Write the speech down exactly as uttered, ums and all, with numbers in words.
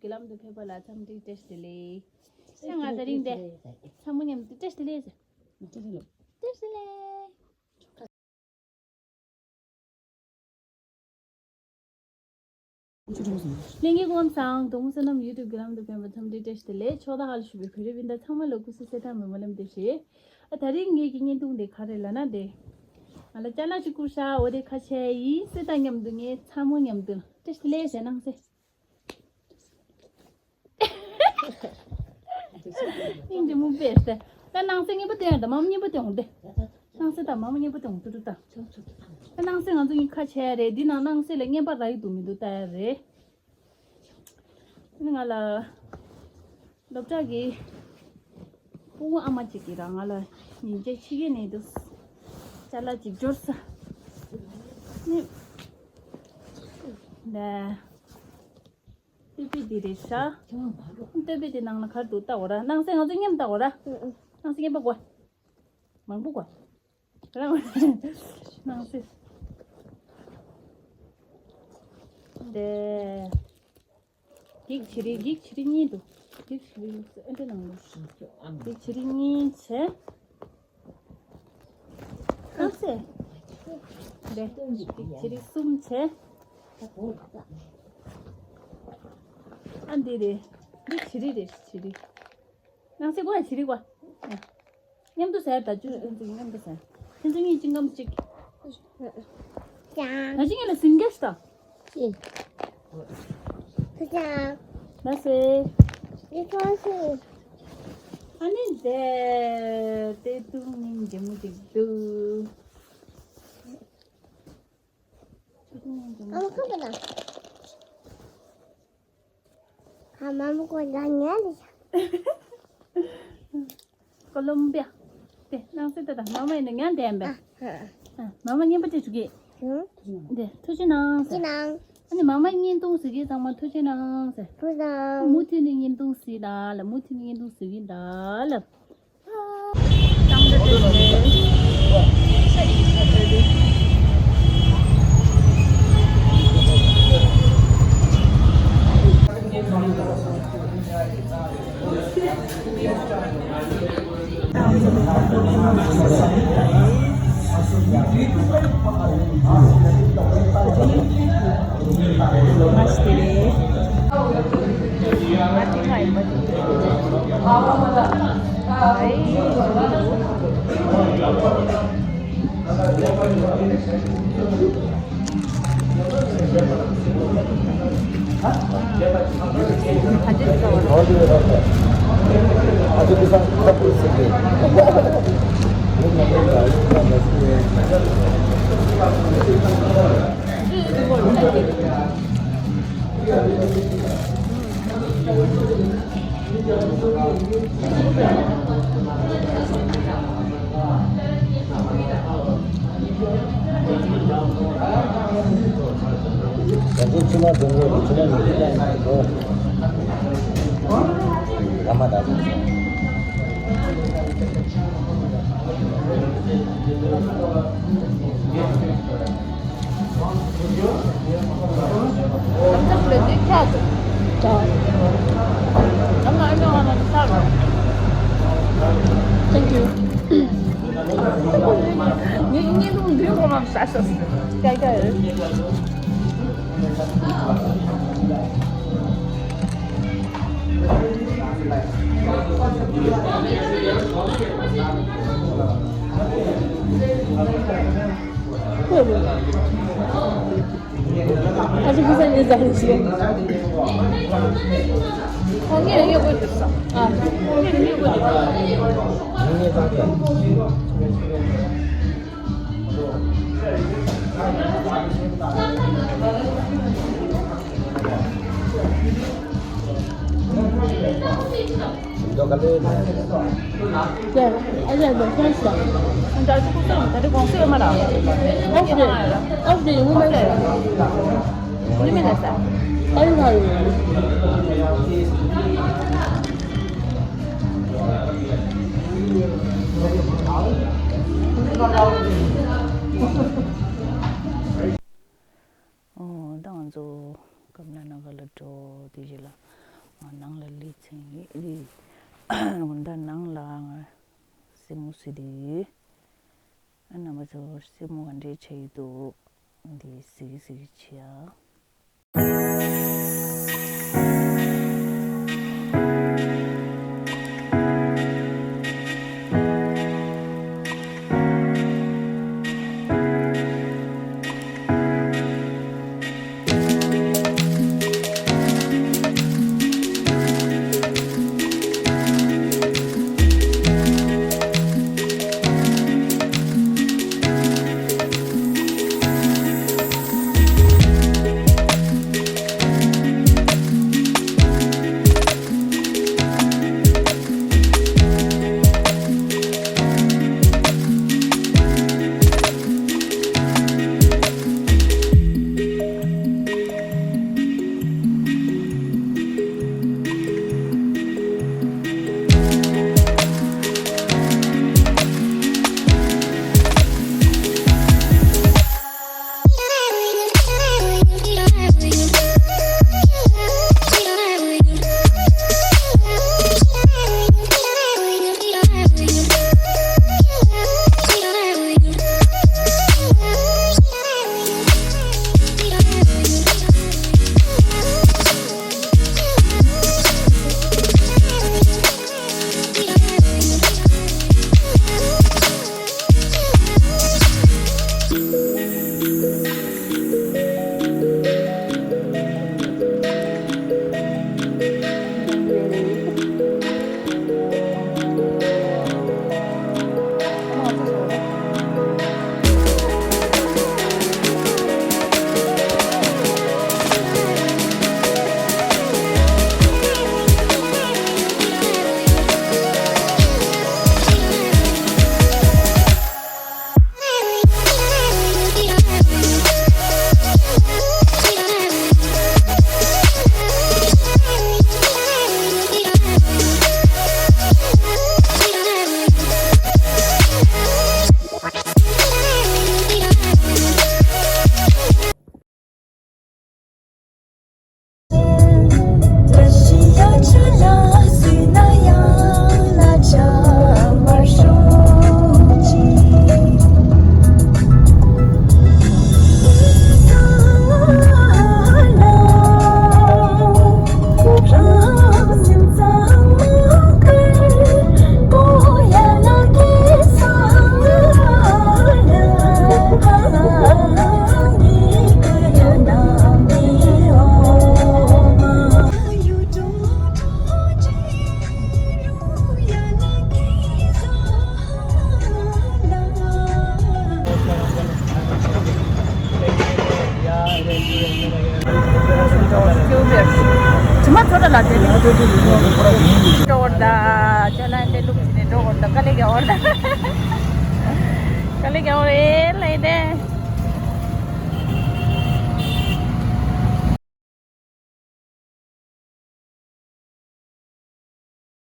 གི་ལམ་དུ་ཕེབས་པ་ལ་འཚམས་འདྲི་བཀྲ་ཤིས་བདེ་ལེགས། ཡང་ང་དེ་རིང་འདི་ཚང་མ་མཉམ་དུ་བཀྲ་ཤིས་བདེ་ལེགས་ཟེར། བཀྲ་ཤིས་བདེ་ལེགས། ལྷན་རྒྱས་སྐུ་ཁམས་བཟང་། གདོང་བསོད་ནམས་ཡུ་ཊུབ་ཀྱི་ལམ་དུ་ཕེབས་པ་འཚམས་འདྲི་བཀྲ་ཤིས་བདེ་ལེགས། ཕྱོགས་མཐའ་ཁག་ལ་བཞུགས་པའི་བོད་རིགས་སྤུན་ཟླ་ཚང་མ་ལ་སྐུ་གཟུགས་གསལ་ཐང་མེད་པ་ལམ་དུ་བཞེས། ཨ་དེ་རིང་ངེད་ཀྱི་བརྙན་ཐུང་དེ་ག་རེ་ལབ་ན་དེ། ང་ལ་ཅ་ལག་ཅིག་བསྐུར་ཤག་འོ་དེ་ཁ་ཕྱེ་ཡིན་སྲིད་དང་མཉམ་དུ་ངེད་ཚང་མ་མཉམ་དུ་བཀྲ་ཤིས་བདེ་ལེགས་ཟེར་གནང་སེ། སྙིང་རྗེ་མོ་དཔེ་སྟེ། ད་སྣང་སྲིད་གཉིས་པོ་སྟོན་ཡོང་ད་མ་མོ་གཉིས་པོ་སྟོན་འོང་སྟེ། སྣང་སྲིད་དང་མ་མོ་གཉིས་པོ་སྟོན་འོང་ཏུ་ཏུ་ད། ད་སྣང་སྲིད་ང་ཚོ་གཉིས་ཁ་ཕྱེ་ཡ་རེད། འདི་ནང་སྣང་སྲིད་ལ་རྔན་པ་རག་གི་འདུག་མི་འདུག་ལྟ་ཡ་རེད། ཨ་ནི་ང་ལ་སློབ་གྲྭ་གི་སྤུ་གུ་ཨ་མ་གཅིག་གིས་རང་ང་ལ་ཉིན་བྱེད་ཕྱི་རྒྱལ་ནས་འདུག་ཅ་ལག་ཅིག་འབྱོར་ས། ནི། ནས། སྟོད་ཕུད་འདི་རེད་ཤག་སྟོད་ཕུད་འདི་ནང་ལ་ག་རེ་འདུག་ལྟ་འོ་ར། སྣང་སྲིད་ང་ཚོ་མཉམ་ལྟ་འོ་ར། སྣང་སྲིད་རྔན་པ་དགོས། མང་པོ་དགོས། རང་སྣང་སྲིད། དེ། འགྱིག་བྱི་རིལ། འགྱིག་བྱི་རིལ་གཉིས་འདུག་འགྱིག་བྱི་རིལ་ཨེ་འདྲ་ནང་ལ། འགྱིག་བྱི་རིལ་གཉིས་བྱས། ཨ་ཙི། རེད། ཅིག་ཅིག་གསུམ་བྱས། ཨ་འདི་རེད། འདི་བྱི་རིལ་རེད། བྱི་རིལ། སྣང་སྲིད་གོ་ཡ་བྱི་རིལ་གོ། མཉམ་དུ་ཟ་ཡ་ད་ཅུ་ཨེ་ཙི་མཉམ་དུ་ཟ་ཡ། ཁྱེད་ཚོ་གཉིས་ཅིག་སྐམ་ཅིག་ཅང་། ང་ཅི་ངེད་ལ་ཟིན་རྒྱ་ཞིག་དང་། ཅི། ཐུགས་ཅང་། ལ་སེ། ཡེ་ཐང་སེ། ཨ་ནི་དེ་དེ་ཏུ་སྙིང་རྗེ་མོ་ཅིག་འདུག་ཨ་མ་ཁ་པ་ན། ཨ་མ་མ་ཁོ་ལ་ཉལ་ལ་ཡ། ཀོ་ལོམ་བི་ཡ། དེ་སྣང་སྲིད་དེ་དང་མ་མ་ཡིན་ན་ཉལ་བསྡད་ཡིན་པས། ཨ། ཨ། མ་མ་བརྙན་པར་སྤྲད་བཅུག་གི། ཧུང་། དེ་ཐུགས་རྗེ་གནང་ཟེར། ཐུགས་རྗེ་གནང་། ཨ་ནི་མ་མ་བརྙན་ཐུང་གཟིགས་མཁན་ཚང་མ་ཐུགས་རྗེ་གནང་ཟེར། ཐུགས་རྗེ་གནང་། མུ་མཐུད་ནས་བརྙན་ཐུང་གཟིགས་དང་ལབ། མུ་མཐུད་ནས་བརྙན་ཐུང་གཟིགས་ཀྱིན་གདའ་ལབ། Thank you. ཨོ། ད་ང་ཚོ་ཀམ་ལ་ན་ག་ལ་འགྲོ་དེ་རྗེས་ལ། ནང་ལ་སླེབས་ཚར་ཡིན། འདི་ད་ནང་ལ་ང་སེན་མོ་བཟོས་བསྡད་ཡོད། ཨ་རྣམ་པ་ཚོ་སེན་མོ་ག་འདྲས་བྱས་ཡོད་འདུག་འདི་གཟིགས་གཟིགས་བྱེད་ཨ། ཇི་མ་ཚོ་ད་ལ་དེ་ནི་འགྲོ་བར་ད་ཅོ་ལ་འདྲེ་ལུག་ཅི་ནས་འགྲོ་བར་ད་དཀའ་ལས་ཀྱི་འོར་ད་དཀའ་ལས་ཀྱི་འོར་ཨེ་ལས་དེ།